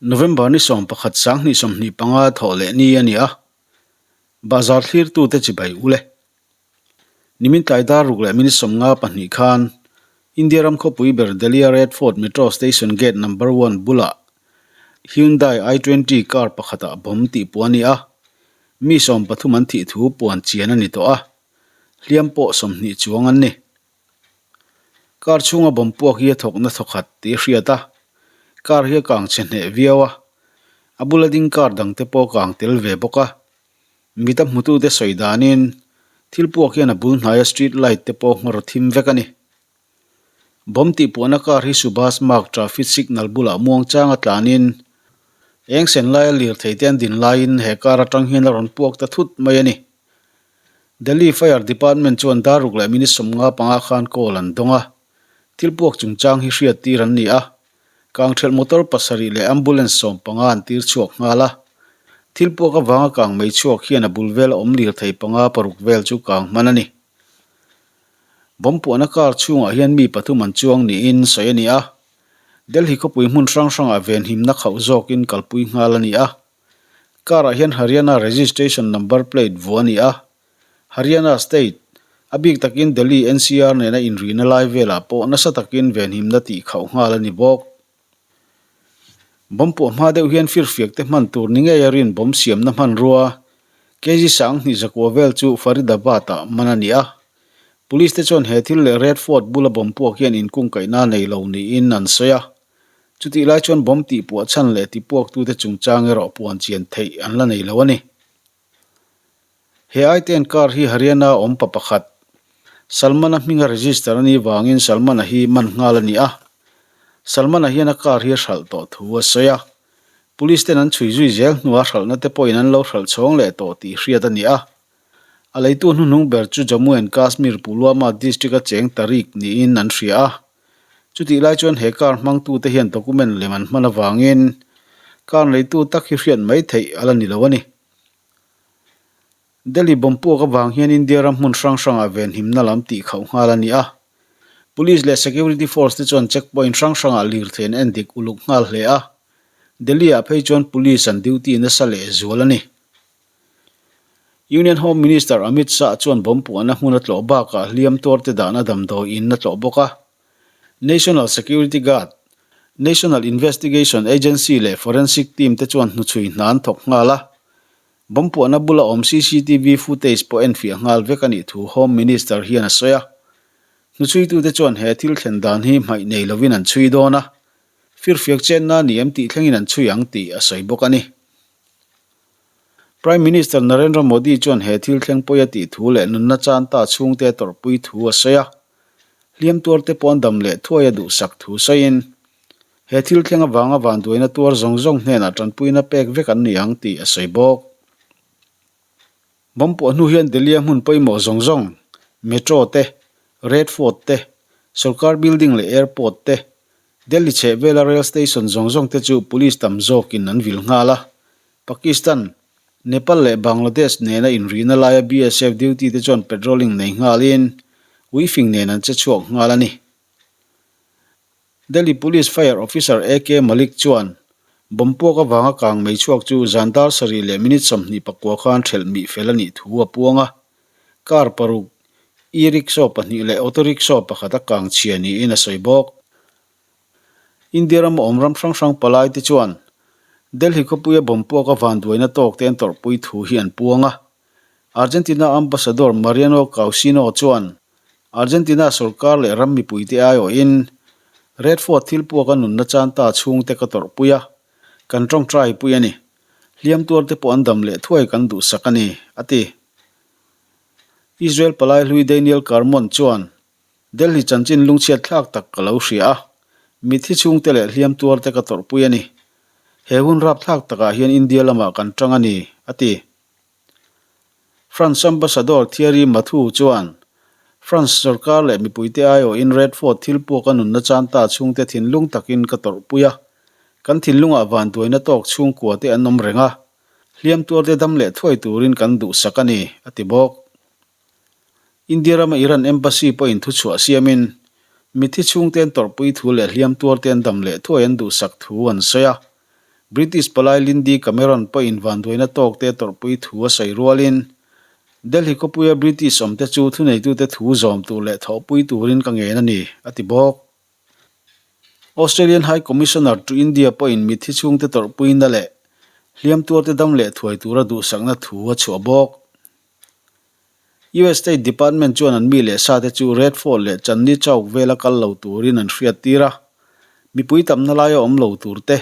November ni 11 2025 thawh leh ni a ni a, Bazar thlirtute chibai u le. Nimin tlai dar ruk leh minute 52 khan India ram khawpui ber Delhi-a Red Fort Metro Station Gate Number One bulah Hyundai i20 car pakhatah bomb tih puah a ni a, mi 13 an thih thu puan chian a ni tawh a, hliam pawh 20 chuang an ni. Car chhunga bomb puak hi a thawkna thawkhat tih a hriat a, car hi a kang chhe hneh viau a, a bula ding car dangte pawh a kang tel ve bawk a. Mita hmutute sawi danin thil puak hian a bul hnaia street light te pawh nghawr a thim vek a ni. Bomb tih puahna car hi Subhas Marg traffic signal bulah muangchang a tlanin eng sen laia lirthei te an din laiin he car atang hian a rawn puak ta thut mai a ni. Delhi Fire Department chuan dar ruk leh minute 55 khan call an dawng a, thil puak chungchang hi hriat tir an ni a, kangthelh motor pasarih leh ambulance 15 an tir chhuak nghal a. Thil puak avanga kang mei chhuak hian a bul vela awm lirthei panga paruk vel chu kang hman a ni. Bomb puahna car chhungah hian mi pathum an chuang niin sawi a ni a, Delhi khawpui hmun hrang hrangah venhimna khauh zawkin kalpui nghal a ni a. Car-ah hian Haryana registration number plate vuah a ni a, Haryana state, a bik takin Delhi NCR nena inrihna lai velah pawh nasa takin venhimna tih khauh nghal a ni bawk. Bomb puah hma deuh hian firfiak te hman tur ni ngei a rin bomb siamna hmanrua kg 2100 vel chu Faridabad-ah man a ni a. Police te chuan he thil leh Red Fort bula bomb puak hian inkungkaihna nei lo niin an sawi a. Chutih lai chuan bomb tih puah chhan leh ti puaktute chungchang erawh puan chian theih an la nei lo a ni. He I-ten car hi Haryana awm pa pakhat, Salman-a hminga register a nih vangin Salman-a hi man nghal a ni a. Salman-a hian a car hi a hralh tawh thu a sawi a. Police ten an chhui zui zel hnuah hralhna te pawhin an lo hralh chhawng leh tawh tih hriat a ni a. A leitu hnuhnung ber chu Jammu and Kashmir Pulwama district-a cheng Tariq niin an hria a. Chutih lai chuan he car hmangtute hian document lem an hman avangin car neitu tak hi hriat mai theih a la ni lo a ni. Delhi bomb puak avang hian India ram hmun hrang hrangah venhimna lam tih khauh nghal a ni a. Police leh security force te chuan check point hrang hrangah lirthei an endik uluk nghal hle a. Delhi-ah phei chuan police an duty nasa leh zual a ni. Union Home Minister Amit Shah chuan bomb puahna hmun a tlawh bakah hliam tuarte dahna damdawi in a tlawh bawk a. National Security Guard, National Investigation Agency leh Forensic team te chuan hnuchhui hna an thawk nghal a. Bomb puahna bula awm CCTV footage pawh enfiah nghal vek a nih thu Home Minister hian a sawi a. Hnuchhuitute chuan he thil thlen dan hi hmaih nei lovin an chhui dawn a. Firfiak chenna a ni em tih thlengin an chhui ang tih a sawi bawk a ni. Prime Minister Narendra Modi chuan he thil thleng pawi a tih thu leh nunna chan ta chhungte a tawrhpui thu a sawi a. Hliam tuarte pawh an dam leh thuai a duhsak thu sawiin, he thil thleng avanga vanduaina tuar zawng zawng hnenah tanpuina pek vek an ni ang tih a sawi bawk. Bomb puah hnu hian Delhi-a hmun pawimawh zawng zawng, Metro te, Red Fort te, sorkar building leh airport te, Delhi chhehvela rail station zawng zawng te chu police tam zawkin an vil nghal a. Pakistan, Nepal leh Bangladesh nena inrihna laia BSF duty te chuan patrolling nei nghalin uifing nen an che chhuak nghal a ni. Delhi Police Fire Officer AK Malik chuan bomb puak avanga kang mei chhuak chu zan dar sarih leh minute 29 khan thelh mih fel a nih thu a puang a. Car paruk, e-rickshaw pahnih leh auto rickshaw pakhat a kang chhia niin a sawi bawk. India rama awm ram hrang hrang palai te chuan Delhi khawpuia bomb puaka vanduaina tawk te an tawrhpui thu hi an puang a. Argentina Ambassador Mariano Caucino chuan Argentina sorkar leh ram mipuite aiawhin Red Fort thil puaka nunna chan ta chhungte ka tawrhpui a, kan tawngtai pui a ni. Hliam tuarte pawh an dam leh thuai kan duhsak a ni, a ti. Israel palai hlui Daniel Carmon chuan Delhi chanchin lungchhiat thlak tak ka lo hria a, mitthi chhungte leh hliam tuarte ka tawrhpui a ni. He hun rap thlak takah hian India lamah kan tang a ni, a ti. France Ambassador Thierry Mathu chuan France sorkar leh mipuite aiawhin Red Fort thil puaka nunna chan ta chhungte thinlung takin ka tawrhpui a, kan thinlungah vanduaina tawk chhungkua te an awm reng a, hliam tuarte dam leh thuai turin kan duhsak a ni, a ti bawk. India rama Iran Embassy pawhin thuchhuah siamin, mitthi chhungte an tawrhpui thu leh hliam tuarte an dam leh thuai an duhsak thu an sawi a. British palai Lindy Cameron pawhin vanduaina tawkte tawrhpui thu a sawi rualin, Delhi khawpuia British awmte chu thuneitute thu zawm tur leh thawhpui turin ka ngen a ni, a ti bawk. Australian High Commissioner to India pawhin mitthi chhungte tawrhpuina leh hliam tuarte dam leh thuai tura duhsakna thu a chhuah bawk. US State Department chuan an mi leh sate chu Red Fort leh Chandni Chowk vela kal lo turin an hriattir a, mipui tamna laia awm lo tur te,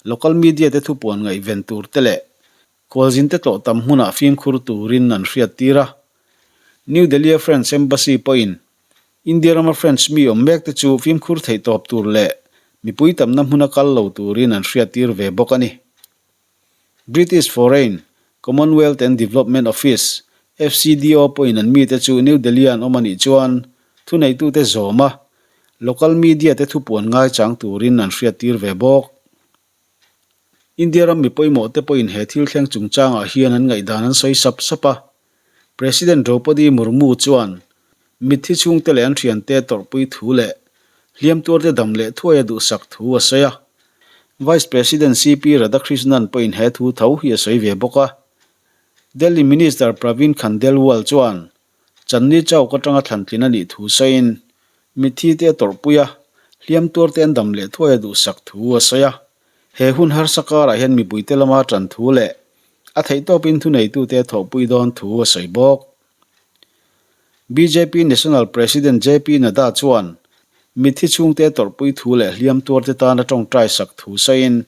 local media te thupuan ngaihven tur te leh khualzinte tlawh tam hmunah fimkhur turin an hriattir a. New Delhi-a French Embassy pawhin India rama French mi awm mek te chu fimkhur theih tawp tur leh mipui tamna hmuna kal lo turin an hriattir ve bawk a ni. British Foreign, Commonwealth and Development Office, FCDO, pawhin an mite chu New Delhi-a an awm a nih chuan thuneitute zawm a, local media te thupuan ngaichang turin an hriattir ve bawk. India ram mi pawimawh te pawhin he thil thleng chungchangah hian an ngaihdan an sawi sap sap a. President Droupadi Murmu chuan mitthi chhungte leh an thiante tawrhpui thu leh hliam tuarte dam leh thuai a duhsak thu a sawi a. Vice President CP Radhakrishnan pawhin he thu tho hi a sawi ve bawk a. Delhi Minister Praveen Khandelwal chuan Chandni Chowk atanga thlantlin a nih thu sawiin mitthi te a tawrhpui a, hliam tuarte an dam leh thuai a duhsak thu a sawi a. He hun harsa karah hian mipuite lama tan thu leh A theihtawpin thuneitute a thawhpui dawn thu a sawi bawk. Bjp National President JP Nadda chuan mitthi chhungte tawrhpui thu leh hliam tuarte tana tawngtai sak thu sawiin,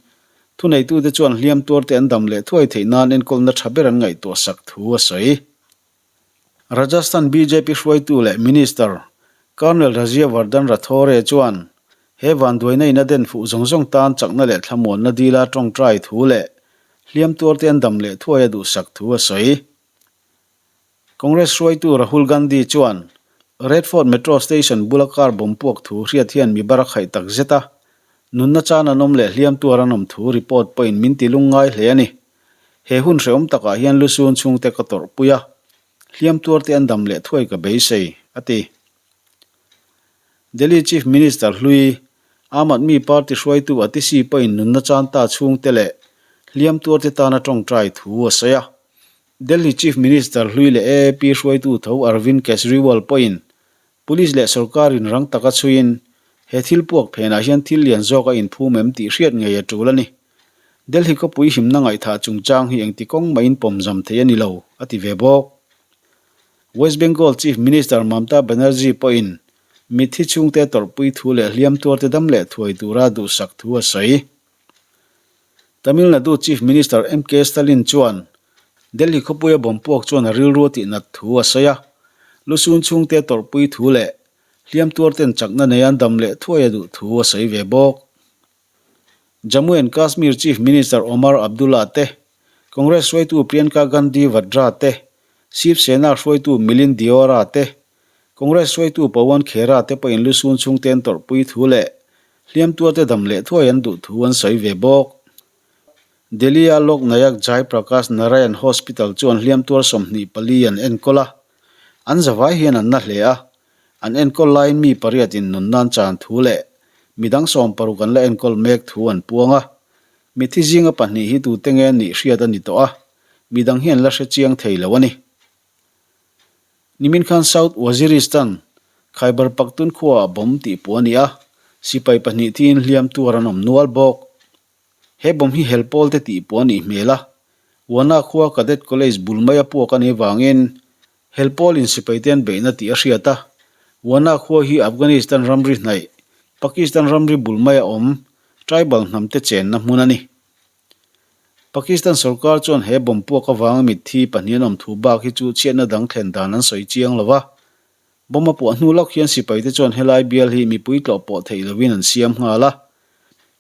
thuneitute chuan hliam tuarte an dam leh thuai theih nan enkawlna tha ber an ngaihtuah sak thu a sawi. Rajasthan bjp hruaitu leh Minister Colonel Rajyavardhan Rathore chuan he vanduaina in a den fuh zawng zawng tan chakna leh thlamuanna dila tawngtai thu leh hliam tuarte an dam leh thuai a duhsak thu a sawi. Congress hruaitu Rahul Gandhi chuan Red Fort Metro Station bula car bomb puak thu hriat hian mi bar a khaih tak zet a, nunna chan an awm leh hliam tuar an awm thu report pawhin min ti lungngai hle a ni. He hun hrehawm takah hian lusun chhungte ka tawrhpui a, hliam tuarte an dam leh thuai ka beisei, a ti. Delhi Chief Minister hlui, Aam Aadmi Party hruaitu Atishi pawhin nunna chan ta chhungte leh hliam tuarte tana tawngtai thu a sawi a. Delhi Chief Minister hlui leh AAP hruaitu tho Arvind Kejriwal pawhin Police leh sorkarin rang taka chhuiin he thil puak phenah hian thil lian zawk a inphum em tih hriat ngei a tul a ni. Delhi khawpui himna ngaihthah chungchang hi engti kawng mahin pawmzam theih a ni lo, a ti ve bawk. West Bengal Chief Minister Mamta Banerjee pawhin mitthi chhungte tawrhpui thu leh hliam tuarte dam leh thuai tura duhsak thu a sawi. Tamil Nadu Chief Minister MK Stalin chuan Delhi khawpuia bomb puak chuan a rilru a tihnat thu a sawi a, lusun chhungte tawrhpui thu leh hliam tuarten chakna nei an dam leh thuai a duh thu a sawi ve bawk. Jammu and Kashmir Chief Minister Omar Abdullah te, Congress hruaitu Priyanka Gandhi Vadra te, Shiv Sena hruaitu Milind Deora te, Congress hruaitu Pawan Khera te pawhin lusun chhungte an tawrhpui thu leh hliam tuarte dam leh thuai an duh thu an sawi ve bawk. Delhi-a Lok Nayak Jai Prakash Narayan Hospital chuan hliam tuar 24 an enkawl a, an zavai hian an na hle a, an enkawl laiin mi pariatin nun nan chan thu leh midang 60 an la enkawl mek thu an puang a, mithi zinga pahnih hi tute nge nih hriat a ni tawh a, midang hi an la hre chiang thei lo a ni. Nimin khan South Waziristan, Khyber Pakhtunkhua-ah bomb tih puh a ni a, sipai pahnih thiin hliam tuar an awm nual bawk. He bomb hi hel pawl te tih puh a nih hmel a, Wana khua Cadet College bul maia puak a nih vangin hel pawlin sipai te an beihna tih a hriat a, Wana khua hi Afghanistan ramri hnaih, Pakistan ramri bul maia awm tribal hnam te chenna hmun a ni. Pakistan sorkar chuan he bomb puak avanga mitthi pahnih an awm thu bak hi chu chhiatna dang thlen dan an sawi chiang lo va. Bomb a puah hnu lawk hian sipaite chuan helai bial hi mipui tlawh pawh theih lovin an siam nghal a.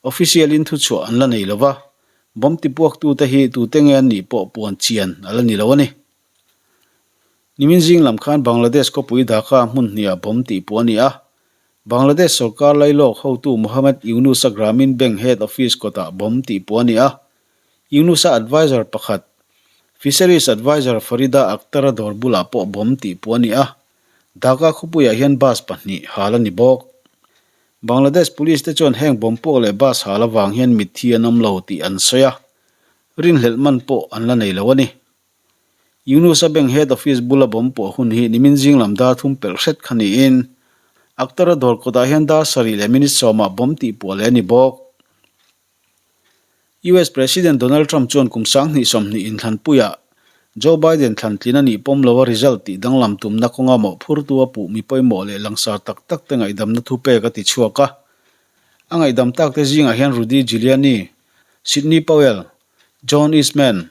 Official-in thuchhuah an la nei lo va, bomb tipuaktute hi tute nge an nih pawh puan chian a la ni lo a ni. Nimin zing lam khan Bangladesh khawpui Dhaka hmun hniah bomb tih puah a ni a, Bangladesh sorkar lailawk hotu Mohammed Yunus-a Grameen Bank head office kawtah bomb tih puah a ni a, Yunus-a adviser pakhat, Fisheries adviser Farida Akhtar-a dawr bulah pawh bomb tih puah a ni a, Dhaka khawpuiah hian bus pahnih hal a ni bawk. Bangladesh Police te chuan heng bomb puak leh bus hal avang hian mitthi an awm lo tih an sawi a, rinhlelh man pawh an la nei lo a ni. Yunus-a bank head office bula bomb puah hun hi nimin zing lam dar thum pelh hret kha niin Akhtar-a dawr kawtah hian dar sarih leh minute sawmah bomb tih puah leh a ni bawk. US President Donald Trump chuan kum 2020 inthlanpuiah Joe Biden thlantlin a nih pawm loa result tih danglam tumna kawnga mawhphurtu a puh mi pawimawh leh langsar tak tak te ngaihdamna thupek a ti chhuak a. A ngaihdam tak te zingah hian Rudy Giuliani, Sidney Powell, John Eastman,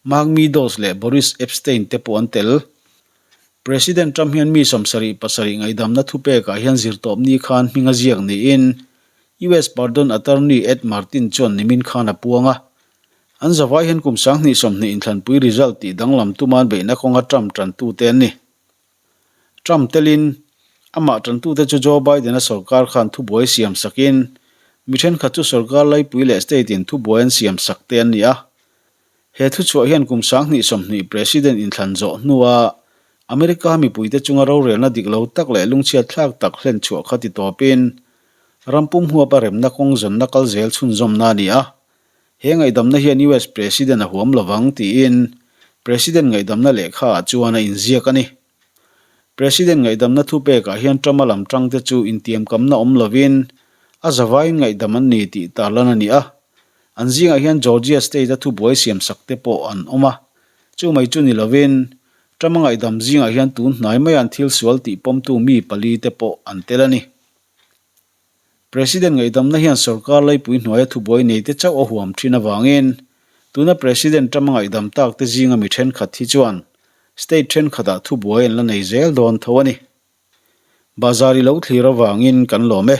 Mark Meadows leh Boris Epshteyn te pawh an tel. President Trump hian mi 77 ngaihdamna thupekah hian zirtawpni khan hming a ziak niin US Pardon Attorney Ed Martin chuan nimin khan a puang a. An zavai hian kum 2020 inthlanpui result tih danglam tuman beihna kawnga Trump tantute an ni. Trump telin, amah tantute chu Joe Biden-a sorkar khan thubuai siam sakin, mi thenkhat chu sorkar laipui leh state-in thubuai an siam sak te an ni a. He thuchhuah hian kum 2020 President inthlan zawh hnua America mipuite chunga rorelna dik lo tak leh lungchhiat thlak tak hlen chhuah kha ti tawpin ram pum huapa remna kawng zawnna kal zel chhunzawmna a ni a. He ngaihdamna hian US President a huam lovang tiin President ngaihdamna lehkhaah chuan a inziak a ni. President ngaihdamna thupekah hian Trump-a lam tangte chu intiamkamna awm lovin a zavaiin ngaihdam an ni tih tarlan a ni a. An zingah hian Georgia State-a thubuai siamsak te pawh an awm a. Chu mai chu ni lovin, Trump-a ngaihdam zingah hian tun hnai maiah an thil sual tih pawmtu mi pali te pawh an tel a ni. President ngaihdamna hian sorkar laipui hnuaia thubuai nei te chauh a huam thin avangin, tuna President Trump-a ngaihdam tak te zinga mi thenkhat hi chuan state thenkhatah thubuai an la nei zel dawn tho a ni. Bazar i lo thlir avangin kan lawm e.